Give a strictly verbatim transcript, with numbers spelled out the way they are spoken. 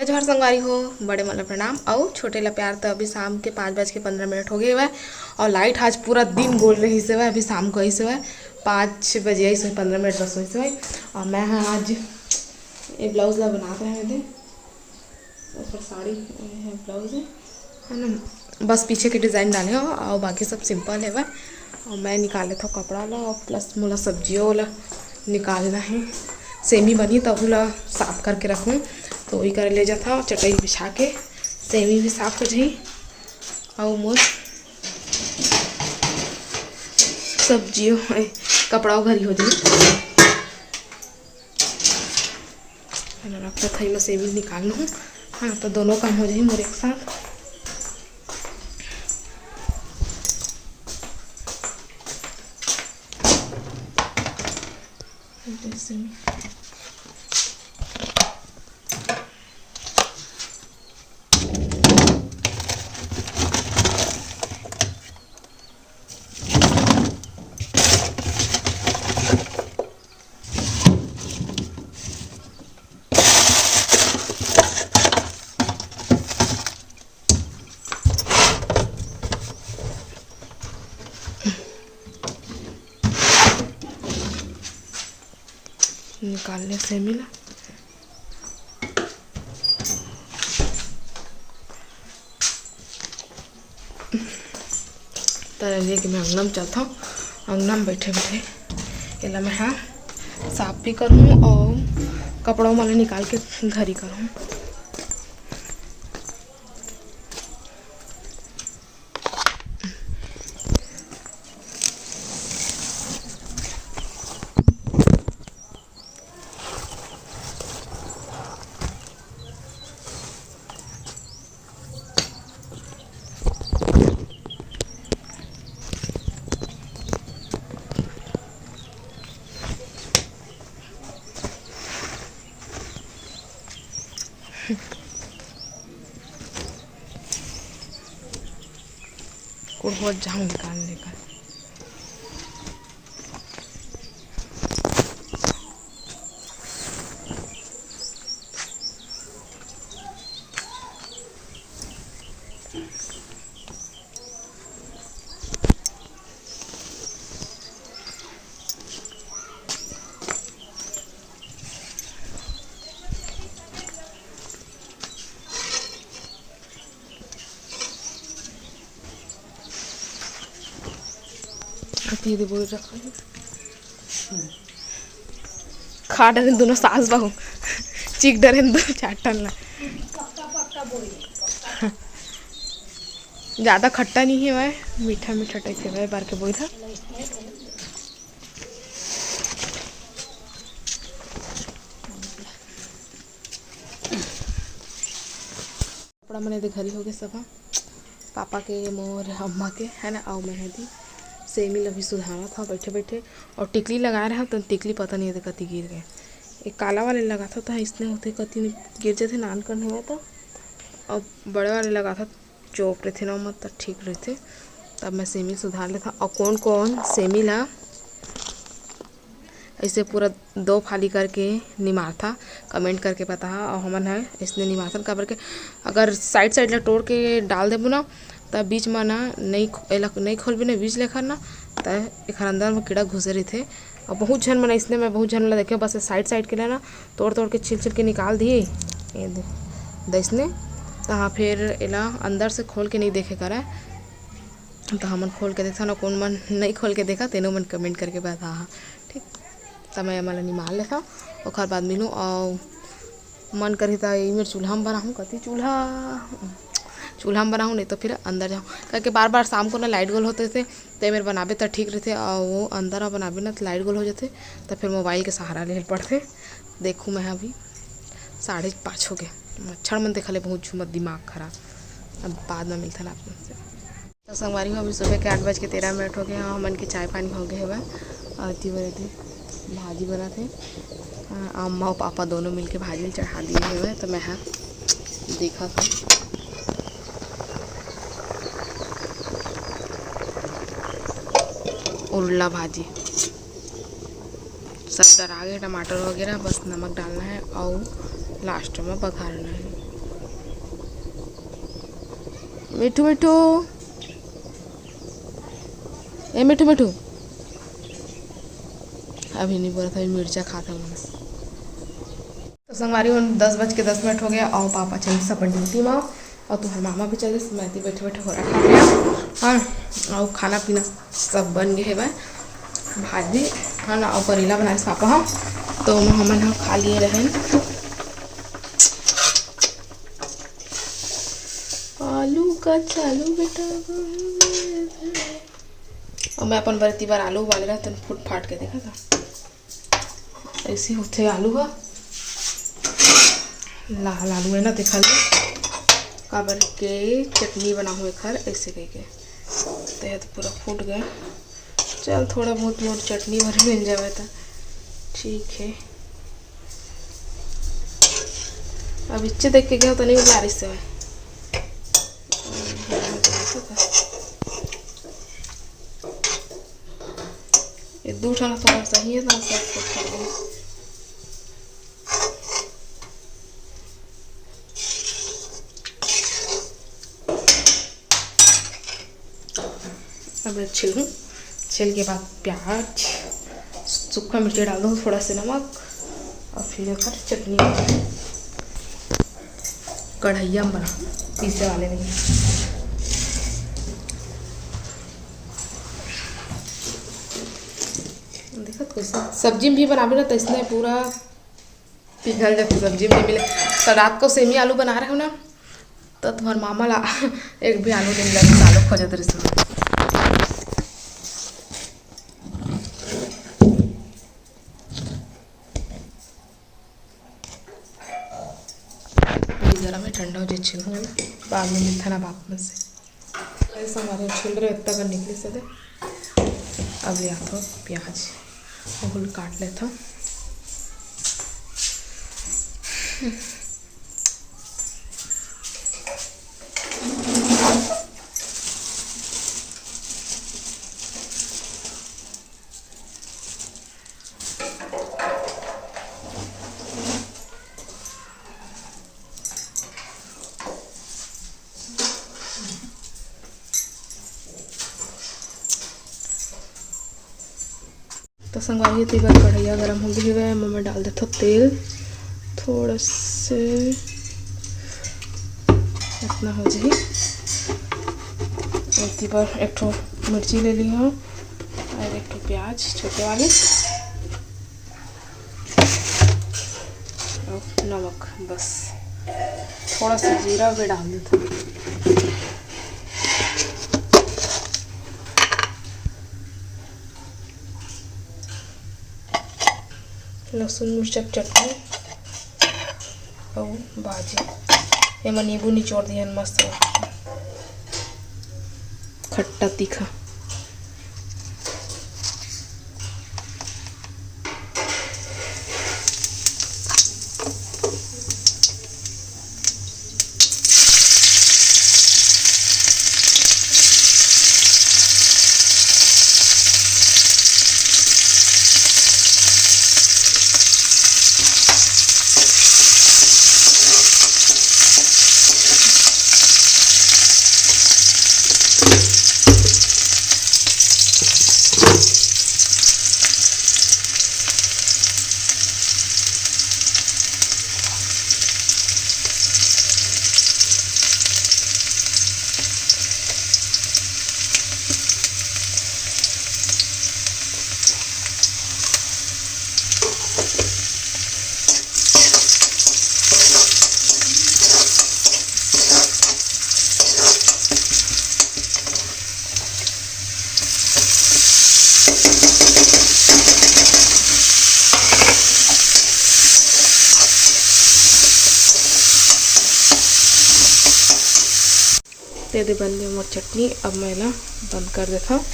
जोहार संगवारी हो, बड़े मन ला प्रणाम अउ छोटे ला प्यार। तो अभी शाम के पाँच बज के पंद्रह मिनट हो गए हवय अउ लाइट आज पूरा दिन गोल रहिस हवय, अभी शाम को आइस हवय, पाँच बजे आइस हवय, पंद्रह मिनट बस होइस हवय। अउ मैं ह आज ये ब्लाउज ला बनात रहे थे, ओकर साड़ी, ये ब्लाउज है, है ना, बस पीछे के डिजाइन डाले हो अउ बाकी सब सिंपल है वह। अउ मैं निकाले था कपड़ा ला अउ प्लस मोला सब्जियों ला निकालना है, सेमी बनी तब ला साफ करके रखूँ, तो वही करे ले जाता हूँ, चटाई बिछा के सेमी भी साफ हो जाही अउ मोर सब्जियों, ए, कपड़ा घरी हो जाही। रखत हई, मैं सेमी निकाल लूँ। हाँ, तो दोनों काम हो जाही मोर एक साथ। जैसे निकाल ले सेमी ला। त ये कि मैं अंगना में चलथव, अंगना में बैठे बैठे एला मैं हा साफ भी करहूँ अउ कपड़ा मन ला निकाल के घरी करहूँ। कुड़होत जाऊँ निकाल लेकर। अति दे बोल रखा है। खा डरेन दोनों सास बहू, चीख डरेन दो चार ठन ला। ज़्यादा खट्टा नहीं है भाई, मीठा मीठा टाइप है भाई, बार के बोल था। कपड़ा मन एदे घरी होगे सब ह। पापा के, मोर, अम्मा के, है ना, अउ मैं ह दी। सेमी ल भी सुधारत हव बैठे बैठे। अउ टिकली लगाए रहव, त टिकली पता नहीं एदे कति गिर गए। एक काला वाले लगाथव, त इसने होथे कति गिर जथे, नान कन होवय त। अउ बड़े वाले लगाथव, चोप रहिथे ना, ओमा त ठीक रहिथे। तब मैं सेमी सुधार लेथव। अउ कौन कौन सेमी ला ऐसे पूरा दो फाली करके निमारथा, कमेंट करके बताहा। और हमन ह इसने निमारथन, काबर के अगर साइड साइड ला तोड़ के डाल देबो ना, त बीच म ना नहीं खो-, एला नहीं खोलबे ना बीच लेखर ना, त एखर अंदर म कीड़ा घुसे रहिथे। और बहुत झन मन इसने, मैं बहुत झन ला देखे, बस साइड साइड के ला ना तोड़ तोड़ के छिल छिल के निकाल दिए, ये दे, दइसने। तहाँ फिर एला अंदर से खोल के नहीं देखे करय, त हमन खोल के देखथन, अउ कोन मन नइ खोल के देखा, तेनो मन कमेंट करके बताहा, ठीक। त मैं एमन ला निमार लेथव, ओखर बाद मिलूँ। अउ मन करही त ई मेर चूल्हा म बनाहूँ, कति चूल्हा, चूल्हा म बनाहूँ, नहीं तो फिर अंदर जाहूँ, काहे कि बार बार शाम को ना लाइट गोल होत रहिथे, ते मेर बनाबे त ठीक रहिथे, अउ वो अंदर ह बनाबे ना त लाइट गोल हो जाथे, त फिर मोबाइल के सहारा लेहे ल पड़थे। देखूँ, मैं अभी साढ़े पाँच हो गए, मच्छर मन देखा ले बहुत झूमत, दिमाग खराब। अब बाद में मिलथन आप मन से। तो संगवारी हो, अभी सुबह के आठ बज के तेरह मिनट हो गए हैं, हमन के चाय पानी हो गए हवय। अउ एती बर एती भाजी बनत हे। अ, अम्मा अउ पापा दोनों मिलके भाजी ल चढ़ा दिए हवय, तो मैं हा देखत हूँ। उरला भाजी सब डरा गए, टमाटर वगैरह, बस नमक डालना है और लास्ट में बघारना है। मिठू, मिठू, ए मिठू, मिठू, अभी नहीं बोलत, अभी मिर्चा खात हन। तो संगवारी हो, दस बज के दस मिनट हो गया और पापा चल दिस अपन ड्यूटी में और तुम्हार मामा भी चल दिस। मैं तो बैठे बैठे होरा खा लिया। हाँ, और खाना पीना सब बन गए है। भाजी है ना, और करेला बनाए पापा ह, तो हमन ह खा लिए रहन। आलू का चालू बेटा। और मैं अपन बरती बार आलू उबाले रहते फूट फाट के, देखा था। ऐसे होथे आलू ह, लाल आलू है ना, देखा ले, काबर के चटनी बनाहूँ एखर ऐसे कह के। तो यह तो पूरा फूट गया। चल, थोड़ा बहुत मोर चटनी भर मिल जावे तो ठीक है। अब इच्चे देख के गया तो नहीं उतारिस हवय। ये दू ठन थोड़ा सही है, तो सब कुछ कर देंगे। अब मैं छीलूँ, छील के बाद प्याज, सूखा मिर्ची डाल दूँ, थोड़ा सा नमक और फिर एकर चटनी कढ़ैया में बना, पीसे वाले नहीं। देखत कैसे सब्जी में भी बनाबे ना, तो इसने पूरा पिघल जाथे सब्जी में मिले। तो रात को सेमी आलू बना रहे हो ना, तो तुम्हार मामा ला एक भी आलू नहीं मिला, बस आलू खोजत रहिस। अभी गरम है, ठंडा हो जाए, छिलहूँ ना, बाद में मिलता ना बाप मन से। ऐसा हमारे छिल रहे इतना कर निकले से दे। अब ले आता हूँ प्याज, ओहू ल काट लेता हूँ। तो संगवारी, तेल बर कढ़ैया गरम हो गई है, मैं डाल देता तेल थोड़ा से, इतना हो जाए। इसी पर एक ठो मिर्ची ले ली हूँ और एक ठो प्याज छोटे वाले। और नमक, बस थोड़ा सा जीरा भी डाल देता हूँ। लहसुन मिर्चा चटनी और भाजी, एमा नींबू निचोड़ दिए मस्त खट्टा तीखा। दे दे बन गया मोर चटनी। अब मैं एला बंद कर देता हूँ।